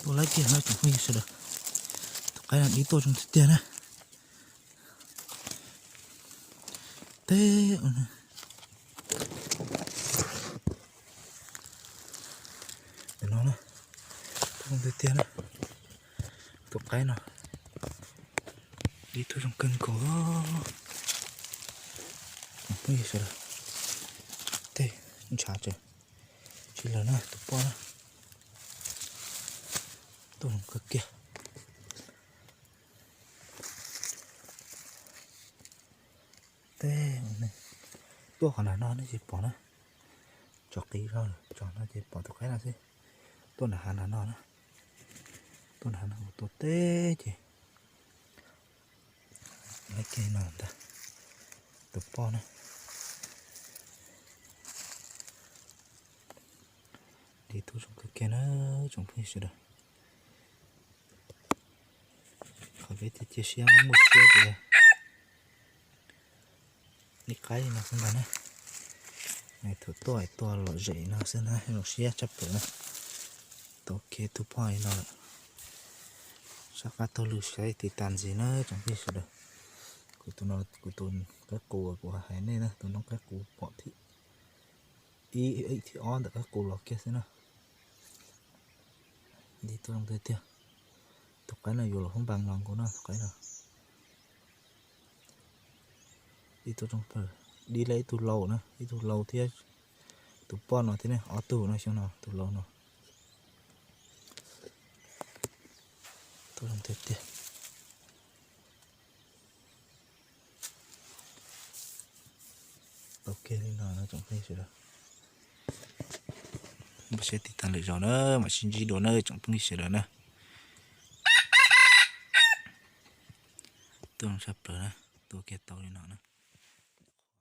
Tuaj laib kiag no tsoom phooj ywg sawv daws. Tus qaib no dib tuaj zoo tiag tiag na. Teb, no na, zoo tiag tiag na. Tus qaib no dib tuaj zoo kawg nkaus. Phooj ywg sawv daws, tej ntshav tseem tsis lawm na, tus poj na, tuaj zoo kawg kiag. Tej, tuaj qhov nram no nej tsis pom na, tso qis zog tso no ces pom tus qaib no xwb. Tuaj nram hav nram no na, tuaj nram no kuv tua teb ces laib kiag no ntag, tus poj na. Dib tuaj zoo kawg kiag na tsoom phooj ywg sawv daws. Qhov peb cia siab muaj siab ces ib qaib li no xwb ntag na. Thaum tuaj tuaj lom zem no xwb na, zoo siab tshaj plaws na. Tau kiag tus poj li no lawm, sab qab taug lw saib tiv tas ntxiv na tsoom phooj ywg sawv daws. Kuv tus no kuv tus qaib qus kuv hais nej na, tus noob qaib qus pom thib ib thib ob ntawm qaib qus los kiag xwb na. Dib tuaj zoo tiag tiag. Tus qaib no yuav los hoob npas los nkaus no tus qaib no. Dib tuaj zoo, dib lawm ib tug laus na, ib tug laus thiab tus poj no thiab ne, ob tug no xyoo no tus laus no. Tuaj zoo tiag tiag. Tau kiag li no na tsoom phooj ywg sawv daws. Npaj siab tiv tas lwm zaus na, mam sib ntsib dua na tsoom phooj ywg sawv daws na. Tuaj zoo tshaj plaws na, tua kiag tau li no na.